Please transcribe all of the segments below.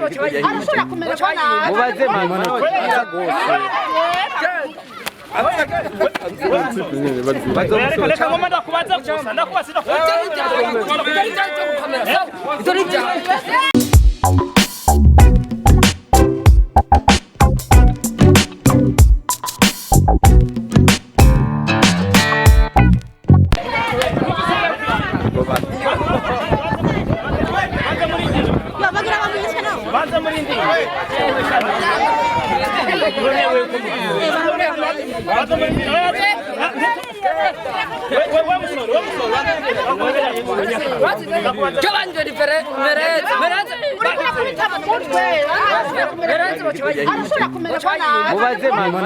mutwe, arashobora kumererwa nabi. Mubaze mama. Reka ngoma ndakubaza gusa, ndakubaza, ndakubaza. Bagira bamwice nawe. Banza murindi. Banza murindi. We musoro, we musoro. Uriko urakubita mu mutwe, arashobora kumererwa nabi. Mubaze mama.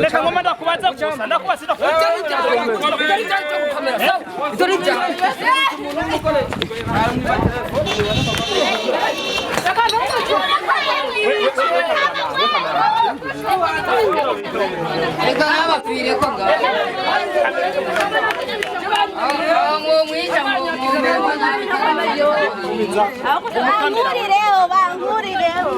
Reka ngoma ndakubaza gusa, ndakubaza, ndakubaza. Reka nabapfire ko ngaho. Mwica. Bankurireho, bankurireho.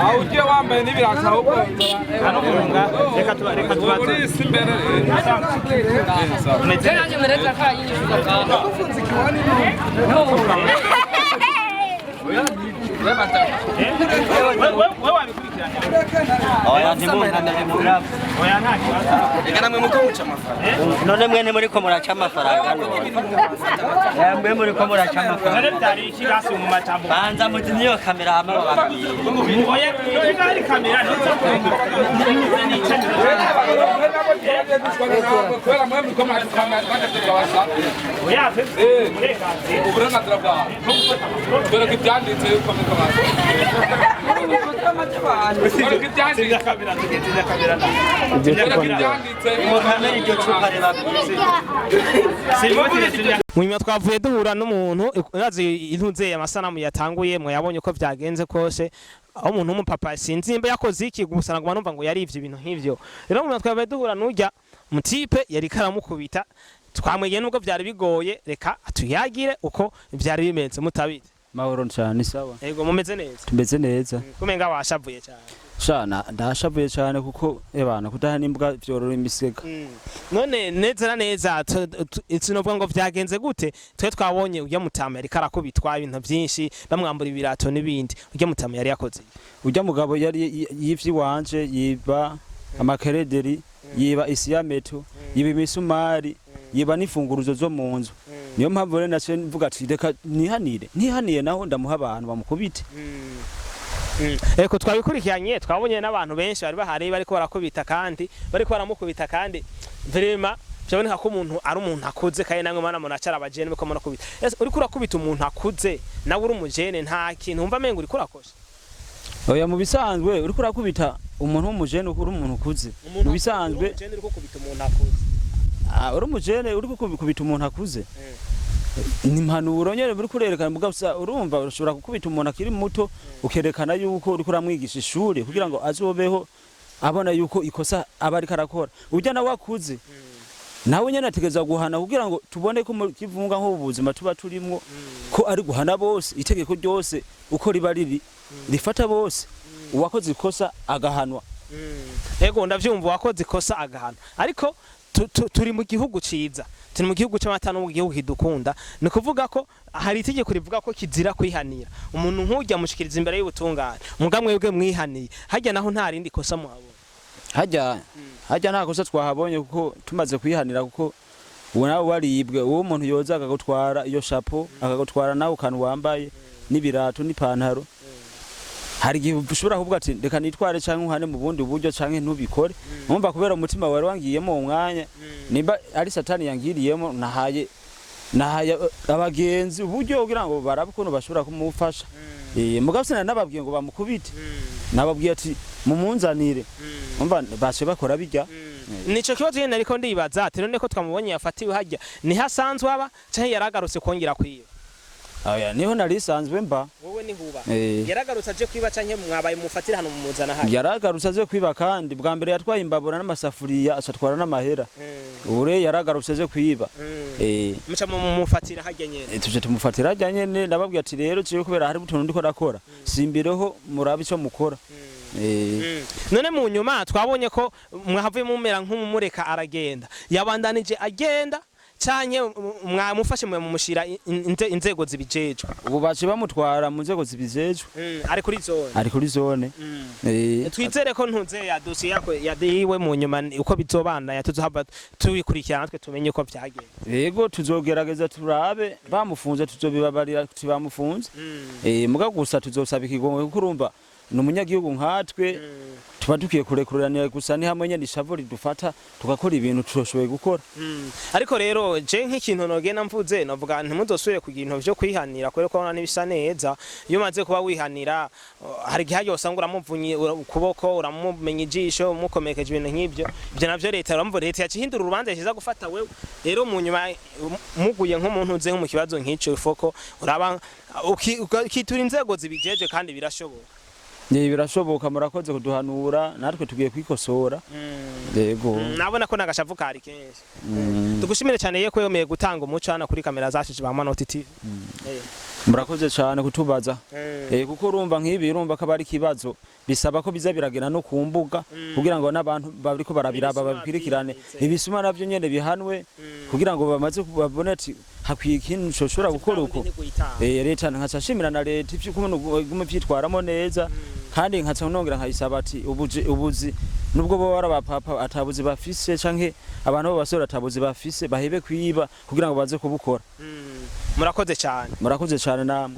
Aho ugiye wambaye n'ibirasa ahubwo. Reka tuba, reka tubaze. Uri isi imbere. Wewe wabikurikiranye. Oya, ntimunkamere murabo. Oya, nta kibazo. None mwe ntimuriko muraca amafaranga none? Mwe muriko muraca amafaranga. None byari iki basi mu majambo? Banza muzimye iyo kamera hama bababwire. Oya, reka hari kamera ntuza kurenga. Kubera mwe muriko muradukamera. Oya, uburenganzira. Uburenganzira bwawe dore ko ibyanditse yuko muriko dore ko ibyanditse. Zimya kamera, zimya kamera. Dore ko ibyanditse. Mukamere iryo cupa ribabwire. Munyuma twavuye duhura n'umuntu urazi intuze amasanamu yatanguye, mwayabonye uko vyagenze kose, aho umuntu w'umupapa sinzi nimba yakoze iki gusa naguma numva ngo yarivye ibintu nk'ivyo. Rero munyuma twavuye duhura n'urya mutipe yari karamukubita, twamwegeye nubwo vyari bigoye, reka atuyagire uko vyari bimeze mutabizi. Mahoro cyane, sawa. Ego, mumeze neza? Tumeze neza. Kumenga washavuye cyane. Shana ndashavuye cyane kuko ebana kudaha n'imbwa vyorora imisega. None neza na neza sinovuga ngo vyagenze gute? Twe twabonye urya mutama yariko arakubitwa ibintu vyinshi, bamwambura ibirato n'ibindi. Urya mutama yari yakoze iki? Urya mugabo yari yivye iwanje, yiba amakerederi, yiba isiyameto, yiba imisumari, yiba n'imfunguruzo zo mu nzu. Niyo mpamvu rero naciye mvuga ati reka nihanire, ntihaniye naho ndamuha abantu bamukubite. Eko twabikurikiranye, twabonye n'abantu benshi bari bahari bariko barakubita kandi bariko baramukubita, kandi vraiment byaboneka ko umuntu ari umuntu akuze, kandi namwe mwana munacara abajene muko murakubita. Ese uriko urakubita umuntu akuze nawe uri umujene, nta kintu wumva amengo uriko urakosha? Oya, mu bisanzwe uriko urakubita umuntu w'umujene uri umuntu ukuze, mu bisanzwe umujene uriko kubita umuntu akuze. Ah, uri umujene uriko kubita umuntu akuze ni impanuro nyene uriko urerekana, mugabo urumva urashobora gukubita umuntu akiri muto ukerekana yuko uriko uramwigisha ishuri kugira ngo azobeho abona yuko ikosa aba ariko arakora. Urya nawe akuze nawe nyene ategerezwa guhana kugira ngo tubone ko mu kivunga nk'ubu buzima tuba turimwo ko ari guhana bose, itegeko ryose uko riba riri rifata bose, uwakoze ikosa agahanwa. Ego, ndavyumva, wakoze ikosa agahana, ariko turi mu gihugu ciza, turi mu gihugu c'amata no mu gihugu kidukunda. Ni kuvuga ko hari itegeko rivuga ko kizira kwihanira. Umuntu nk'urya mushikiriza imbere y'ubutungane, muga mwebwe mwihaniye harya naho nta rindi kosa muhabona? Hajya nta kosa twahabonye kuko tumaze kwihanira, kuko ubu nawe waribwe, uwo umuntu yoza akagutwara iyo shapo, akagutwara nawe ukantu wambaye. N'ibirato n'ipantaro, hari igihe ushobora kuvuga ati reka nitware canke uhane mu bundi buryo canke ntubikore. Umva, kubera umutima wari wangiyemo uwo mwanya, nimba ari satani yangiriyemo, nahaye abagenzi uburyo kugira ngo barabe ukuntu bashobora kumufasha. Mugabo sinari nababwiye ngo bamukubite, nababwiye ati mumunzanire. Umva, bace bakora bijya. Nico kibazo nyene ariko ndibaza ati none ko twamubonye yafatiwe hajya, niho asanzwe aba canke yaragarutse kongera kwiba? Aya niho nari sanzwe mba. Wowe nihuba? Eh. Yaragarutse aje kwiba canke mwabaye mufatira hano mumuzana hajya? Yaragarutse aje kwiba, kandi bwa mbere yatwaye imbabura n'amasafuriya, acatwara n'amahera. Ubu rero yaragarutse aje kwiba. Muca mumufatira hajya nyene? Tuje tumufatira hajya nyene. Ndababwira ati rero jewe kubera hari utuntu ndiko ndakora, simbireho, murabe ico mukora. None mu nyuma twabonye ko mwahavuye mumera nk'umumureka aragenda, yabandanije agenda canke mwamufashe mumushira inzego zibijejwe? Ubu bace bamutwara mu nzego zibijejwe. Ari kuri zone? Ari kuri zone. Twizere ko ntuze ya dosiye yako yadiwe mu nyuma uko bizobana yatuzohava tubikurikirana natwe tumenye uko vyagenze. Yego, tuzogerageza turabe bamufunze, tuzobibabarira tuti bamufunze. Muga gusa tuzosaba ikigongwe kuko urumva ni umunyagihugu nkatwe, tuba dukwiye kurekuranira. Gusa ni hamwe nyene ishavu ridufata tugakora ibintu tutoshoboye gukora. Ariko rero je nk'ikintu nogenda mvuze, novuga ntimuzosubire kugira ibintu vyo kwihanira, kubera ko n'ibisa neza iyo umaze kuba wihanira, hari igihe harya usanga uramuvunye ukuboko, uramumenya ijisho, umukomerekeje, ibintu nk'ibyo. Ivyo navyo leta uramva, leta yaca ihindura urubanza yashiza gufata wewe. Rero mu nyuma muguye nk'umuntu uze nko mu kibazo nk'ico, ifoko uraba ukitura inzego zibijeje, kandi birashoboka. Birashoboka. Murakoze kuduhanura, natwe tugiye kwikosora. Yego. Nabona ko nagashavu kari kenshi. Tugushimire cyane ye ko yemeye gutanga umuco hano kuri kamera zacu ba Manoti TV. Murakoze cyane kutubaza. Kuko urumva nk'ibi, urumva ko aba ari ikibazo bisaba ko biza biragenda no ku mbuga kugira ngo n'abantu bariko barabiraba Ibisuma babikurikirane. byimbitse. Ibisuma navyo nyene bihanwe kugira ngo bamaze babone ati hakwiye ikintu coshobora gukora uko. Leta nkaca nshimira na leta ivyo ukuntu iguma ivyitwaramo neza, kandi nkaca nongera nkayisaba ati ubuzi nubwo bo bari abapapa atabuzi bafise, canke abantu b'abasore atabuzi bafise, bahebe kwiba kugira ngo baze kubukora. Murakoze cyane. Murakoze cyane namwe.